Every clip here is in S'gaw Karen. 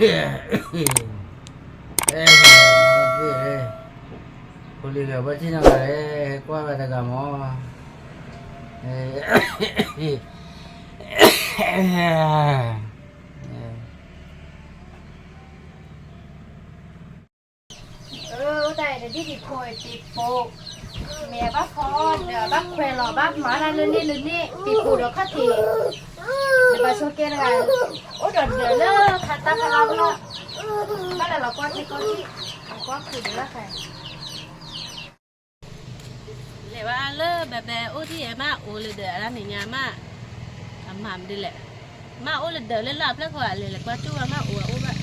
ဖိလံၤဂၤဘၣ်ထံၣ်နီၤဂၤလဲၣ်, ကွၢ်ဘၣ်တဂၤမး. တၢ်အံၤတဒ်ဒံးဖိတံၤဖိ, မ့ၢ်အဘၣ်ဖီဒီးဘၣ်ခွဲးလီၤ ဘၣ်မၤတၢ်လၢန့ၣ်လၢန့ၣ် တံၤဖိဒီးခီၣ်ထံး, နဘၣ်ဆိကဲတဂၤ, အိၣ်ဒီးဒၢးလၢခါတၢ်ဖီလာ်ဖီလာ်, ဘၣ်လဲၤလီၤကွၢ်ထံကိးထံၣ်, ကွၢ်ခိၣ်ဒၢးလၢခါ လဲၤဘၣ်လၢဘဲဘဲအိၣ်ဒ်အံၤမး အိၣ်လၢဒၢးအတၢ်နံၤညါမး, အမၤမနုၤလဲၣ်, မးအိၣ်လၢဒၢးလၢလၢ်ဖျၢၣ်ဃီ လဲၤလဲၤကွၢ်တူၢ်ဘၣ်မး အိၣ်ဝဲအိၣ်ဘၣ်.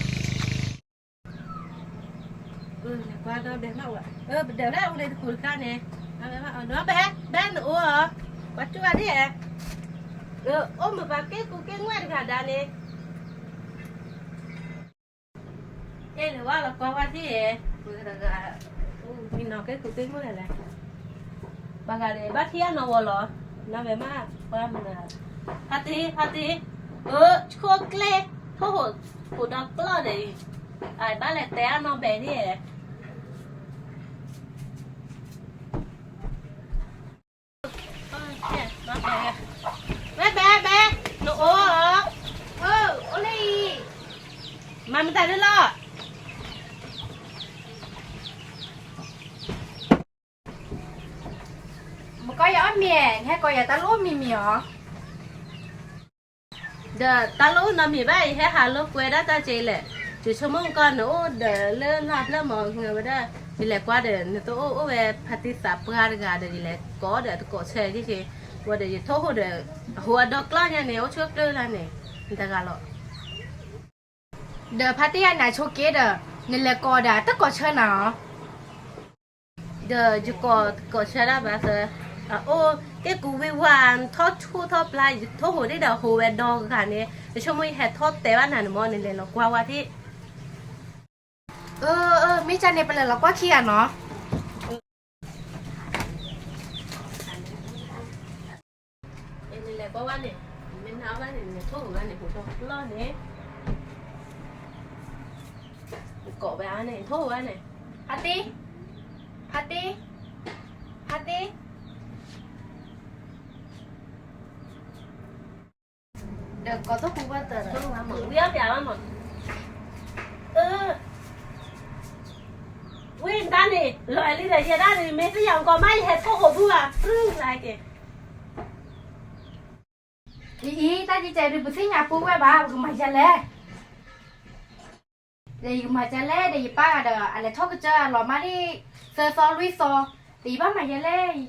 လဲၤကွၢ်ဒီးဘဲမးအိၣ်, ပဒၢးလၢအိၣ်လၢတကူတခါန့ၣ်, ဘဲ ဘဲနအိၣ်ဧါ, ကွၢ်တူၢ်ဘၣ်ဒ်, အိၣ်မ့ၢ်ပှၤက့ၢ်ကူက့ၢ်ငွဲၣ်တဂၤဒါန့ၣ် အဲၣ်လၢဝဲလီၤကွၢ်ဝဲသ့ၣ်, ပှၤတဂၤ, မံနီၤက့ၢ်ကူက့ၢ်ငွဲၣ်လဲၣ်, ပှၤဂၤန့ၣ် ဘၣ်ထံၣ်အနီၢ်ဝဲလီၤ, နီၢ်ဝဲမး, ပှၤမနုၤ, ဖါတံၢ် ဖါတံၢ်, အၢ ဆိကျဲ, ထိၣ်ဟိၣ်, ဟိၣ်ဒီးကျီၢ်ဒီးအံၤ, အဘၣ်လဲၤတဲအနီၢ်ဘဲဒ် ဝဲဘဲ ဘဲ နအိၣ်ဧါ, အိၣ်လၢအံၤ, မၤမတၤဒ်လီၤ, မကီယၤအီၣ်မ့ၤ, နဟဲကီယၤတၢ်လိၣ်မံၤမံၤဧါ. ဒီးတၢ်လိၣ်နီတမံၤဘၣ် ယဟဲဟးလိာ်ကွဲဒၣ်တၢ်က့လဲၣ်, ယဆိကမိၣ်ကီနအိၣ်ဒီးလၢလၢ်ဖျၢၣ်မၤဝဲဒၣ်, ယလဲၤကွၢ်ဒီး နတအိၣ်အိၣ်ဝဲဖါတံၢ်သးပှၢ်တဂၤဒီး ယလဲၤကိးဒီးတကိးဆၢက့ၤက့ၤ, ဝဲဒီးယထိၣ်ဟိၣ်ဒီး, အဟိၣ်အဒီကျီၢ်ညါန့ၣ် အိၣ်ဆိကျၢၢ်လၢ်န့ၣ်, နတဂၤလီၤ. ဒီးဖါတံၢ်ယၤန့ၣ်ဆိက့ဒီး, နလဲၤကိးဒီးတကိးဆၢနၤဧါ. ဒီးယကိးတကိးဆၢဒၣ်ဘၣ်သၢ, အအိၣ်က့ၢ်ကူဝံၤဝါ, ထီၣ်ဆူၣ်ထီၣ်ပျၢ် ယထိၣ်ဟိၣ်ဒ်ဒီးဟိၣ်ဝဲဒီဂၤန့ၣ်, ယဆိကမိၣ်ယဟဲထီၣ်တဲဘၣ်နၤန့ၣ်မၢ် နလဲၤလီၤကွၢ်ဝဲသ့ၣ်. အၢ အၢ မ့ၢ်ကန့ၣ် ပလဲၤလီၤကွၢ်ခံဂၤနီၤ. နလဲၤကွၢ်ဝဲန့ၣ်, မ့ၢ်နၤဘၣ်န့ၣ် နထိၣ်ဟိၣ်ဝဲန့ၣ် ဟိၣ်ဒီကျီၢ်န့ၣ်, နကိးဝဲန့ၣ် နထိၣ်ဟိၣ်ဝဲန့ၣ်, ဖါတံၢ်, ဖါတံၢ်, ဖါတံၢ်. ဒီးကိးထိၣ်ဟူဝဲတၢ်, ဝံၤအီၣ်ပၠးဝဲမး, အၢ, ဝံၤတၢ်န့ၣ် လီၤလံဒီး ယဲဒၣ်န့ၣ် မ့ၢ်သ့ၣ်ညါကီးမး ယဟဲထိၣ်ဟိၣ်ဘုဘၣ် ပြုၢ်လၢက့ၤ. အံၤ တၢ်ကံကဲဒုး ပသ့ၣ်ညါပူဝဲဘၣ် ပကမၤယဲလဲၣ်. ဒီးယကမၤယဲလဲၣ် ဒီးယပၢ်ဂၤဒီး အလဲၤထီၣ်ကစၢၢ်အလီၤမၢ်လံ သၢသီလွံၢ်သီ, ဒီးယဘၣ်မၤယဲလဲၣ်.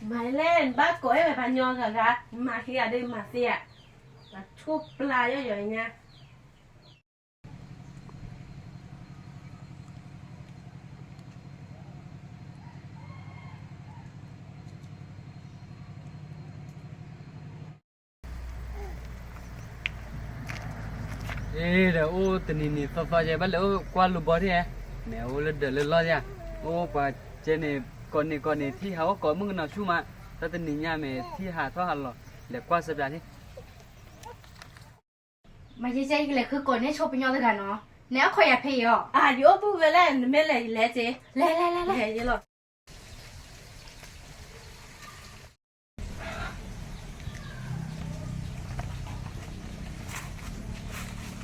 မၤယဲလဲၣ် နဘၣ်ကိးအဲၣ်ဝဲပှၤညီဂၤဂၤ, မၤဟံးဂၤဒီးမၤသ့ဧါ, ပှၤဆိၣ်ပျၢ်ယီၢ်ယီၢ်ညါ. အ့ ဒီးအိၣ်တနံၤနံၤသီသီယဲ ဘၣ်လဲၤအိၣ်ကွၢ်လူၤဘီထံၣ်ဧါ, မ့ၢ်အိၣ်လၢဒၢးလၢလီၢ်ယါ, အိၣ်ပှၤကဲန့ၣ် ကိးန့ၣ်ကိးန့ၣ် ထံၣ်ဟးအိၣ်ကိးမုၣ်ကနီၤဆူၣ်မး, တၢ်တနံၤညါမ့ၢ်ထံၣ်ဟးထီၣ်ဟးလီၤ, လဲၤကွၢ်စၢပြးထံၣ်. မၤယဲယဲ ယကလဲၤဃုကိးန့ၢ်ဆိပညီတဂၤနီၤ, နအဲၣ်ခိးယၤဖဲအံၤအီၤ. အၢ ယအိၣ်ပုၢ်ဝဲလဲၣ် နမ့ၢ်လဲၤယလဲၤက့ၤ, လဲၤလဲၤလဲၤလဲၤ ယလီၤ.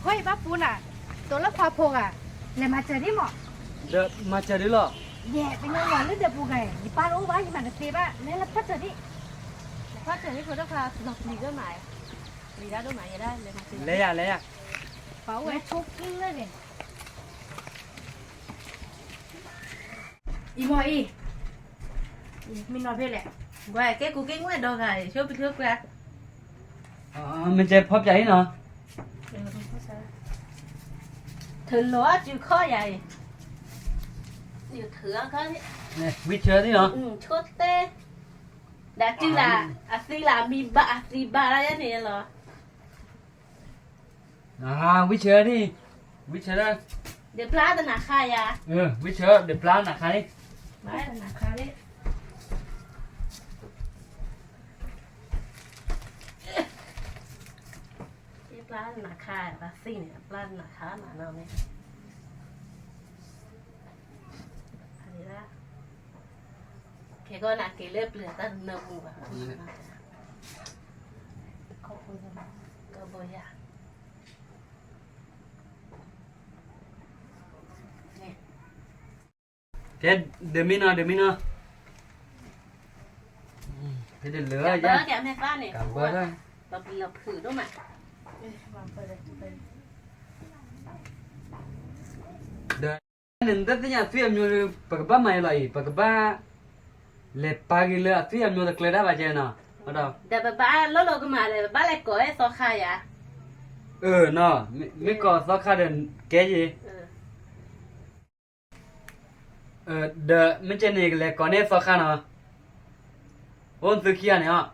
ဃိယဘၣ်ပူနၤ, တိလၢခွါဖိဂၤ, လဲၤမၤစၢၤဒံးမး, ဒီးမၤစၢၤဒံးလီၤ. ယဲ ပညီဝၤလၢဒၢးပူၤဂၤ, ယပၢ်တအိၣ်ဘၣ် ယမၤတသ့ဘၣ်, လဲၤလၢဖီၣ်စၢၤဒံး, ဖီၣ်စၢၤဒံး ဖိဒိၣ်ခွါ လီၤပျံၤဒိၣ်မး, ပျံၤဒၣ်ဒိၣ်မး ယဲဒၣ်လဲၤမၤစၢၤ, လဲၤယၤ လဲၤယၤ, ပှၤအိၣ်ဝဲဆိကျၢၢ်န့ၣ် အံၤမ့ၢ်အံၤ, မ့ၢ်နီၢ်ဖဲလဲၣ်, ကွၢ်ကဲကူက့ၢ်ငွဲၣ်ဒီဂၤအံၤ ဆိပဆိကွၢ်, မ့ၢ်ကဲဖီပၠးအံၤနီၤ, ထုးလီၤအစုခီၣ်ယၤအံၤ, ထုးအခါန့ၣ်, ဝံၤဆၢသ့ၣ်နီၤ, ဆိတဲ, ဒီးတုၤလၢ, အသံလၢအမံၤဘၣ်အသံဘၣ်လၢယဲန့ၣ်လီၤ. ဝံၤဆၢဒံး, ဝံၤဆၢ, ဒုးပျၢ်တနၤခါယၤ, ဝံၤဆၢ ဒုးပျၢ်နၤခါန့ၣ်, ပျၢ်တနၤခါန့ၣ်, ယပျၢ် အပျၢ်နးခါ တၢ်သံန့ၣ် အပျၢ်နးခါမးနီၤမ့ၢ် ခဲကီၢ်နၤက့ၤလၢပျၢၤ တၢ်တနၢပူၤဘၣ် ကဘီယၤ ကဲ ဒမံနီၤ ဒမံနီၤ ကဘီယၤ ကဘီယၤ ပလီၤဖုးဒိၣ်မး ဒီး နတသ့ၣ်ညါအသွံၣ်အမျိုး ပကဘၣ်မၤယဲလီၤအံၤ ပကဘၣ် လဲၤပာ်က့ၤလၢအသွံၣ်အမျိုးတကျဲတၢ်ဘၣ်ကဲနီၤ ဒီးပဘၣ်လိၣ်လိာ်ကမၤဒီး ပဘၣ်လဲၤကိးဝဲသီခါယၤ အၢနီၤ မ့ၢ်ကိးသီခါဒီးကဲယံၤ ဒီးမ့ၢ်ကဲန့ၣ် ကလဲၤကိးန့ၢ်သီခါနီၤ အိၣ်သုခံဂၤန့ၣ်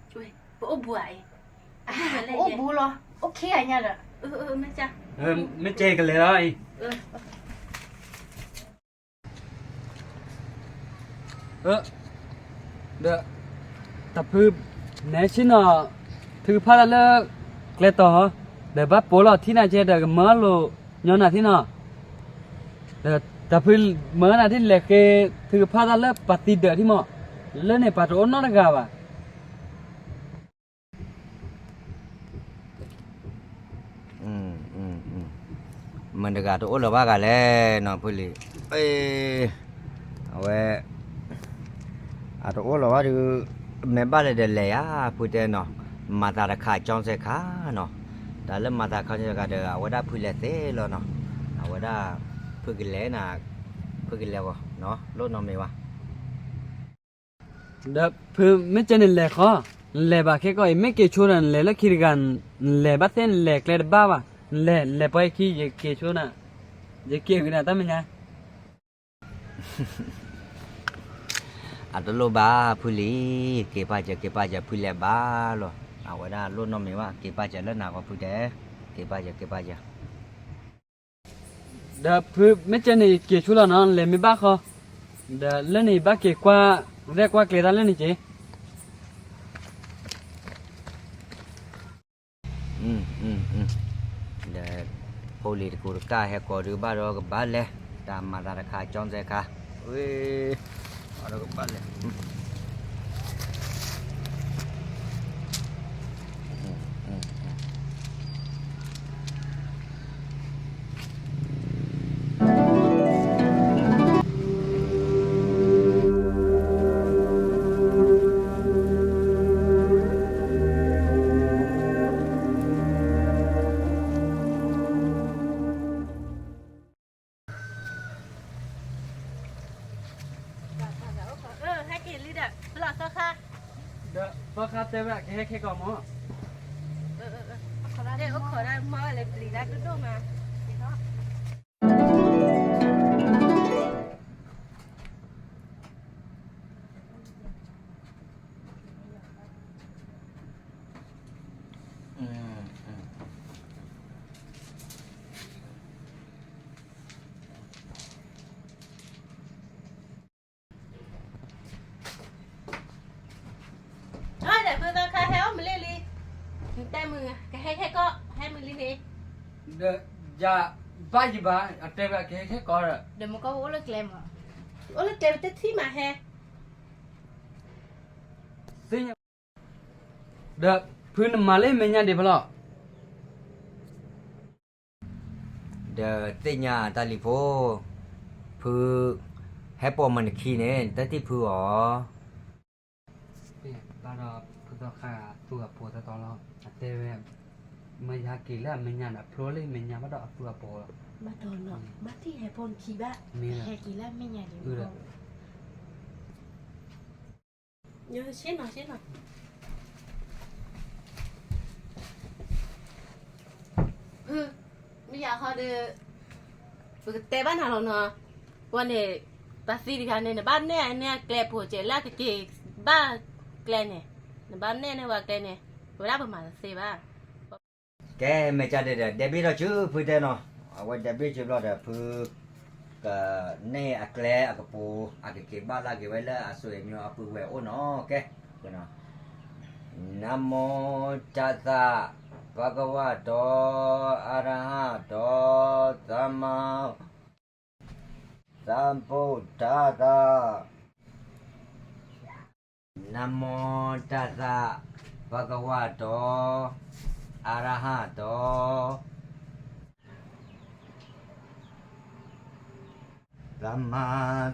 အီၤ ပအိၣ်ဘူးလီၤ အိၣ်ခံဂၤညါဒီး မ့ၢ်ကဲကလဲၤလီၤအံၤ ဒီး တၢ်ဖု နဲဆ့ၣ်နီၤ ထုကဖၣ်တၢ်လၢ ကျဲတီၤ ဒီးဘၣ်ပိာ်လီၤထံနၤကဲဒီးကမၢလိာ်ညီနၤသ့ၣ်နီၤ ဒီးတၢ်ဖုမၢနၤထံၣ်လဲၤဃ့ ထုကဖၣ်တၢ်လၢပှၤသံဒၢးထံမး လၢန့ၣ်ပှၤတအိၣ်နီတဂၤဘၣ် မတၤတဂၤတအိၣ်လၢၤဘၣ်ဂၤလဲၣ်နီၤ ဖုလံၤ အဝဲ အတအိၣ်လၢၤဘၣ်ဒီး မ့ၢ်ဘၣ်လဲၤဒီးလဲၤယါ ဖုတဲနီၤ မၤသးတခါကၠီစဲခါနီၤ တၢ်လၢမၤသးခါကၠီစဲခါဒီး အဝဲဒၣ်ဖုလဲၤသ့လီၤနီၤ အဝဲဒၣ် ဖုကလဲၤနၤ ဖုကလဲၤဂီၤ လိၣ်နီတမံၤဘၣ် ဒီးဖုမ့ၢ်ကဲန့ၣ်လဲၤဃီ နလဲၤဘၣ်ခဲကီၢ်အံၤ မ့ၢ်က့ၤဆိဒီး နလဲၤလၢခံတဂၤ နလဲၤဘၣ်သ့ၣ် နလဲၤကျဲတဘၣ်ဘၣ် နလဲၤ နလဲၤပှဲၤခံ ယက့ၤဆိနၤ ယက့ၤဝံၤနၤတၢ်မဲာ်ညါ အတလိၣ်ဘၣ်ဖုလံၤ က့ၤပာ်စၢၤ က့ၤပာ်စၢၤ ဖုလဲၤဘၣ်လီၤ အဝဲဒၣ်လိၣ်နီတမံၤဘၣ် က့ၤပာ်စၢၤလၢနၤဂီၤဖုတဲ က့ၤပာ်စၢၤ က့ၤပာ်စၢၤ ဒီးဖုမ့ၢ်ကဲန့ၣ် ယက့ၤဆိလီၤနီၤ လဲၤမ့ၢ်ဘၣ်ဃီ ဒီးလၢန့ၣ်ဘၣ်က့ၤကွၢ်ရဲၣ်ကွၢ်ကျဲၤတၢ်လၢန့ၣ်က့ၤ ဒီး ဖိလံၤတကူတကၢ်ဟဲကိးဒုးဘၣ်ဒီးကဘၣ်လဲၤ တၢ်မၤသးတခါကၠီစဲခါ ဝ့ၢ် ဒီးကဘၣ်လဲၤ ဟဲက့ၤလံဒီး ဖုလီၤသီခါ ဒီးသီခါတဲဝဲကဟဲခဲကီၢ်မး အိၣ်ခိးဒၣ်မါဝဲလၢပျံၤတၢ်ဒိၣ်ဒိၣ်မး ဒီးဖုသီခါဟဲအိၣ်မ့ၢ်လံလံ နတဲမုၢ် ကဟဲခဲကီၢ် ဟဲမုၢ်လံန့ၣ် ဒီးယၤဘၣ်ယဘၣ် အတဲဝဲကဟဲခဲကီၢ်ဒီး ဒီးမကီၢ်အိၣ်လၢကျဲမး အိၣ်လၢကျဲပတထံၣ်မးဟဲ သ့ၣ်ညါ ဒီးဖုနမၤလၢမဲာ်ညါဒံးဖဲလီၤ ဒီးသ့ၣ်ညါတၢ်လံၤဖိ ဖု ဟဲပိာ်မုၣ်နခံန့ၣ် တထံၣ်ဖုအီၤ ဘၣ်ဒီးဖုသီခါအသူအပိၤတတီၤလီၤ အတဲဝဲ မ့ၢ်ယဟဲက့ၤလၢအမဲာ်ညါန့ၣ် အဖျိလၢမဲာ်ညါဘၣ်ဒီးအသူအပိၤလီၤ ဘၣ်ဒီးနီၤ ဘၣ်ထံၣ်ဟဲဖိနခံဘၣ် ဟဲက့ၤလၢအမဲာ်ညါန့ၣ် ဆ့ၣ်နီၤဆ့ၣ်နီၤ ဖု မ့ၢ်ယၤဟီဒီး ပကတဲဘၣ်နၤလီၤနီၤ ပှၤန့ၣ် ပှၤသံတဂၤန့ၣ် နဘၣ်နဲၣ်န့ၢ်အကျဲပိၤစဲးလၢကက့ၤ ဘၣ်ကျဲန့ၣ် နဘၣ်နဲၣ်န့ၢ်ဝဲကျဲန့ၣ် ပဝဲဒၣ်ပမၤတသ့ဘၣ် ကဲ မဲာ်ကၢ်ဒဲးဒီး ဒဲးဘ့ၣ်ထီၣ်ဆူဖုတဲနီၤ အဝဲဒဲးဘ့ၣ်ဆူဘျီဒီးဖု ကန့ၢ်အကျဲအကပိၤ အကက့ၤဘၣ်လၢက့ၤဝဲလၢအစိၤအမျိုးအပုၢ်ဝဲၢ်အိၣ်နီၤ ကဲ နမီတသး ဘဂဝတီ အရဟတီ သမ္မာသမ္ဗုဒ္ဓတ္ထ နမောတသ ဘဂဝတီ အရဟတီ သမ္မာ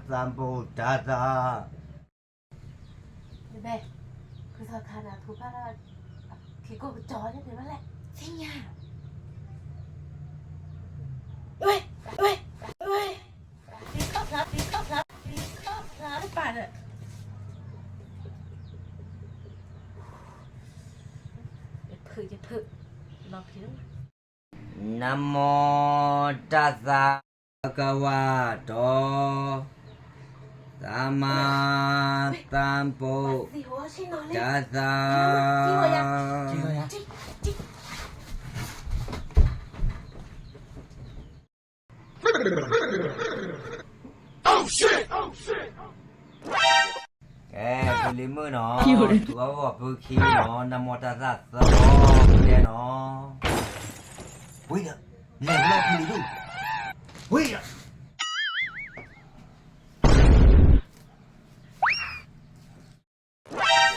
သမ္ဗုဒ္ဓတ္ထ နဘဲ ဖုသီခါန့ၣ် အထူၣ်ဖျါထီၣ် ခံကိၣ်ကစီၤန့ၣ် မ့ၢ်ဘၣ်လဲၣ် သ့ၣ်ညါ ဝဲ ဝဲ ဝဲ ဖံခီၣ်ဖျါ ဖံခီၣ်ဖျါ ဖံခီၣ်ဖျါတပၤဒီး ယဖု ယဖု လီၤဖံလီၤ နမောတသ ဘဂဝတီ သမ္မာသမ္ဗုဒ္ဓတ္ထ ကဲ ဖုလံၤမုၣ်နီၤ ထူးအီၣ်ဘၣ်ဖုခံနီၤ နမောတသ သီလီၤဖုတဲနီၤ ဝံၤဒီး လဲၤဝဲလီၤ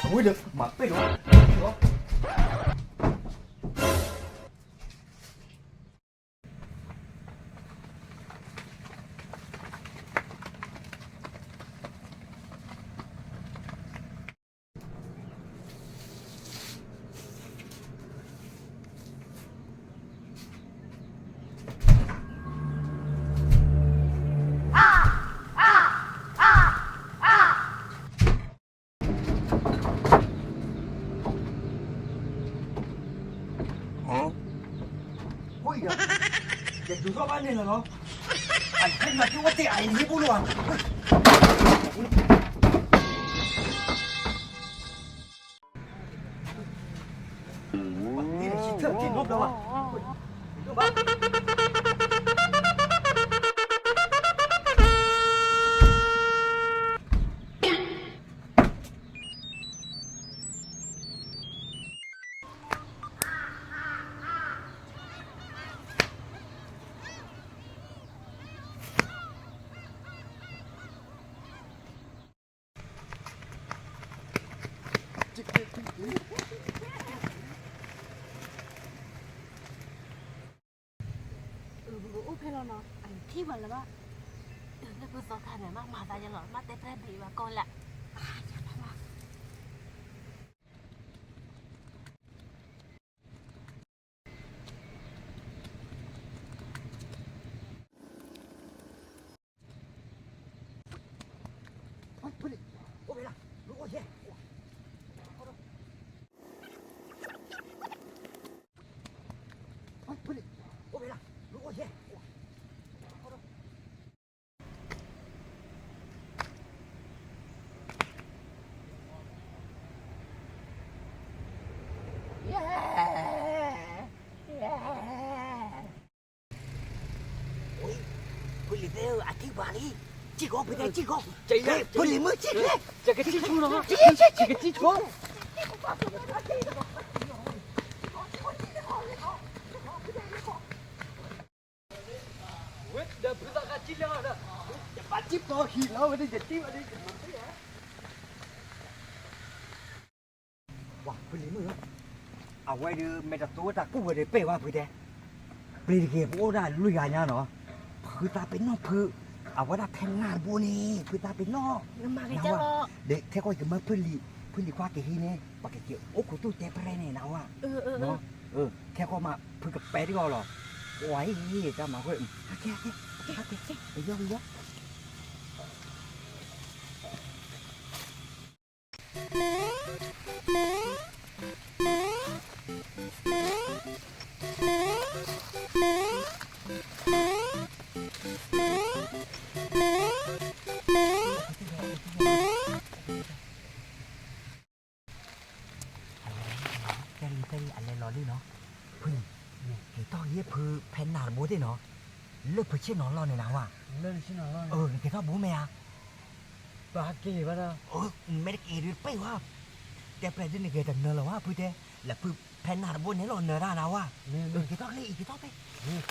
ဖုလံၤဒူၣ် ဝံၤဒီး ဝံၤဒီး မၤပ့ၢ်လီၤ ပ့ၢ်လီၤ ယဒုးထီၣ်ဘၣ်န့ၣ်လီၤနီၤ အဟဲမၤက့ၤဝဲတဲအံၤန့ၣ်ဟ့ၣ်ဘူၣ်လီၤဧါ အိၣ်ဖဲလီၤနီၤ အထံၣ်ပှၤလၢၤဘၣ် လၢဖုသီခါန့ၣ် မၤမၤသးယလီၤ မ့ၢ်တဲပြဲၢ်ဘံးဘၣ်ကိးလၢ ဖုလံၤသ့ၣ်ဧၢ အထံၣ်ပှၤလံ စံၣ်ကီးဖုတဲ စံၣ်ကီး ဖုလံၤမုၣ် စံၣ်ကျဲ ယကစံၣ်ဆိနီၤ ယကစံၣ်ဆိ ဒီးဖုသီခါစံၣ်လၢဒီး ယဘၣ်စံၣ်ပျီဟံၣ်လီၤဝဲဒၣ် ယစံၣ်ဝဲဒၣ် ပှၤဖုလံၤမုၣ်ဧၢ, အဝဲဒၣ်မ့ၢ်တတိၤတၢ်ကူၣ်ဝဲဒၣ်ပှဲၤဘၣ်ဖုတဲ, ပျ့ၤတဂ့ၤ ပအိၣ်ဒၣ်လွံၢ်ဂၤညါနီၤ, ဖုသးပ့ၤနီၣ်ဖု, အဝဲဒၣ်ဖဲနၢ်တဘိန့ၣ် ဖုသးပ့ၤနီၣ်, ခဲကီၢ်ယကမၢဖုလံၤ, ဖုလံၤခွါကဟံးန့ၣ် ပှၤကက့ၤအိၣ်ခိးတူၢ်တဲပရဲန့ၣ်နဝဲ, ခဲကီၢ်မး ဖုကပဲတဂီၢ်လီၤ, ဝဲအံၤ တၢ်မၤဃ့ၢ်, ကယီကယီ အလဲၤလီၤ ကဲလံ ကဲလံ အလဲၤလီၤလံနီၤ, ဖု, က့ၤထီၣ်ယဲၢ်ဖုဖဲနၢ်တဘိသ့ၣ်နီၤ, လၢဖုဆ့ၣ်နီၤလီၢ်န့ၣ်နဝဲ, နက့ၤထီၣ်ဘိမ့ၢ်ဧါ, မ့ၢ်တက့ၤဒုးပှဲၤဝဲ, တဲပျဲဒုးနက့ၤတနၢၤလၢၤဝဲ ဖုတဲ, လဲၤဖု ဖဲနၤတဘိန့ၣ်လီၤနၢၤတၢ်နၤဝါ, က့ၤထီၣ်ချ့အံၤ က့ၤထီၣ်ဖဲ,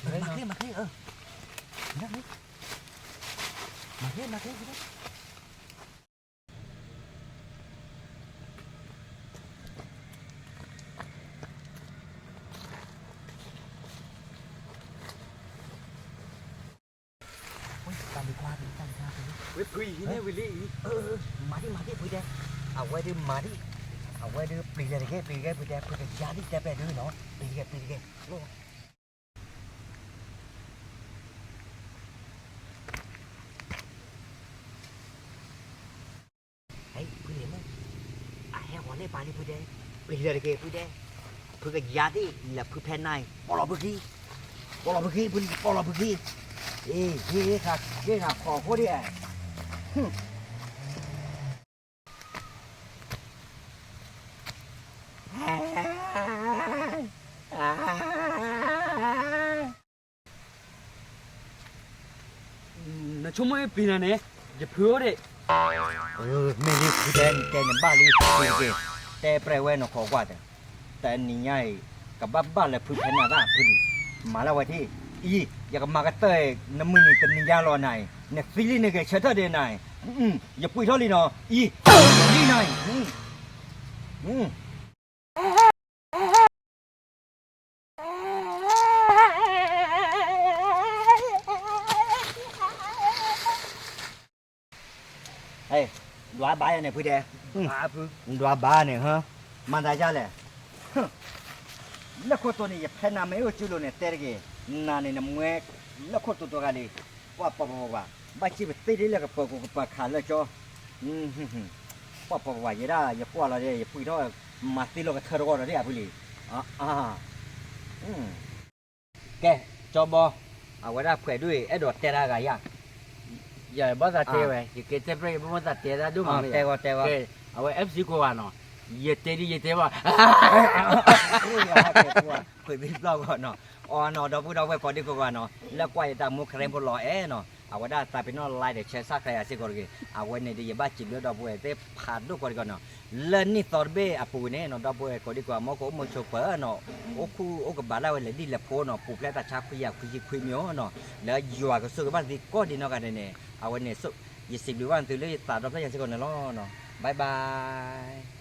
မၤချ့ မၤချ့, မၤချ့ မၤချ့, တၢ်လံၤခွါ, တၢ်လံၤခွါ, ဝဲဖုအံၤန့ၣ်ဝံၤလံအံၤ, မၤဒံး မၤဒံးဖုတဲ, အဝဲဒုးမၤဒံး, အဝဲဒုးပျံၤလဲၤတက့ၢ် ပျံၤတက့ၢ်ဖုတဲ, ဖုကယၤဒံးတဲပျဲၢ်ဒုးနီၤ, ပျံၤတက့ၢ် ပျံၤတက့ၢ်. ဖုန့ၣ်မ့ၢ်, အဟဲဂီၤန့ၢ်ပၢ်လံဖုတဲ, ပျံၤလဲၤတက့ၢ်ဖုတဲ, ဖုကယၤဒံးလဲၤဖုဖဲနၤအံၤ ပိာ်လီၤဖုခံ, ပိာ်လီၤဖုခံဖုလံ ပိာ်လီၤဖုခံ, အ့ ဟ့ၣ် ဟ့ၣ် ဃ့ၢ်ဃာ်ခိးအဃိဒံး, နဆိကမိၣ်ပျံၤနၤန့ၣ်, ယဖုအိၣ်ဒံး, မ့ၢ်လံဖုတဲနတဲနဘၣ်လံ, တဲပြဲၢ်ဝဲနခိးကွၢ်တဲ, တနံၤညါအံၤ ကဘၣ်ဘၣ်လၢဖုဖဲနၤတၢ်ဖုဒံး, မၤလၢဝဲထံၣ်, အံၤ ယကမၤကတၢၢ်နမုၢ်နံၤတနံၤညါလီၤနၤအံၤ, နသံလံနဂဲၤဆၢထၢၣ်ဒံးနၤအံၤ, ယပှံၢ်ထီၣ်လံနီၤ, အံၤ လံနၤအံၤ ဒွးဘါယၤန့ၣ်ဖုတဲ, ဒွးဘါန့ၣ်, မၤသးဒ်လဲၣ်, လၢခိၣ်တိန့ၣ် ယဖဲနၤမ့ၢ်အိၣ်ကၠူလိာ်န့ၣ် တဲတဂ့ၤ, နၤန့ၣ်နမွဲ လၢခိၣ်တိတိဂၤလံ, ပှၤပှၤပှၤပှၤ, ဘၣ်စံးပသ့ဒ်လၢကပၢၤကိးကပၢၤခးလၢကၠီ, ပှၤပှၤပှၤ ယဲဒၣ်ယကွၢ်လီၤဒ် ယပှံၢ်ထီၣ် မၤသ့လီၤကထၢတဂီၢ်ဒီးဒ်အဖုလံ, ကဲ, ကၠီဘီ, အဝဲဒၣ်ဖှဲးဒိၣ်အံၤ အဲၣ်ဒိးတဲတၢ်ဂၤယၤ, ယဘၣ်သးတဲဝဲ, ယကဲတဲပြဲၢ် ယဘၣ်သးတဲတၢ်ဒိၣ်မးမ့ၢ်, တဲဂီၤတဲဂီၤ, အဝဲ FC ကိးဂၤနီၤ, ယတဲဒ်ယတဲဘၣ်, ဖှဲးဘံဘျီၣ်ဂီၤနီၤ, အီနီၤ ဒီပုၢ်ဒီဝဲၢ်ကိးဒံကိးဂၤနီၤ, လၢကွၢ်ယတၢ်မူ ကရၢဖိလီၤအဲၣ်နီၤ, အဝဲဒၣ်သးပ့ၤနီၣ် like ဒီး share subscribe ယၤစ့ၢ်ကီးတဂ့ၤ, အဝဲန့ၣ်ဒီးယဘၣ်စံးဘျုးဒီပုၢ်ဝဲၢ်သ့ၣ်ဖးဒိၣ်ကိးဒံကိးနီၤ, လၢနံၣ်သီတဘ့ၣ်အပူၤန့ၣ်နီၤ ဒီပုၢ်ဝဲၢ်ကိးဒံကိးဂၤ မ်ကအိၣ်မူဆိးပၢၤနီၤ, အိၣ်ခူၣ်အိၣ်ကဘၣ်ဒၣ်ဝဲလဲၤဒ်လဲၤဖိနီၤ, ပူၤဖျဲးတၢ်ဆါခွံကယၤခွံဆံခွံမံၤနီၤ, လၢယွၤကဆိၣ်ဂ့ၤဘၣ်သုကိးဒံနီၢ်ဂၤဒဲးန့ၣ်, အဝဲန့ၣ် ယစံးဘျုးဘၣ်သုလၢယသးဒီဖျၢၣ်ညါစ့ၢ်ကီးန့ၣ်လီၤနီၤ, bye bye.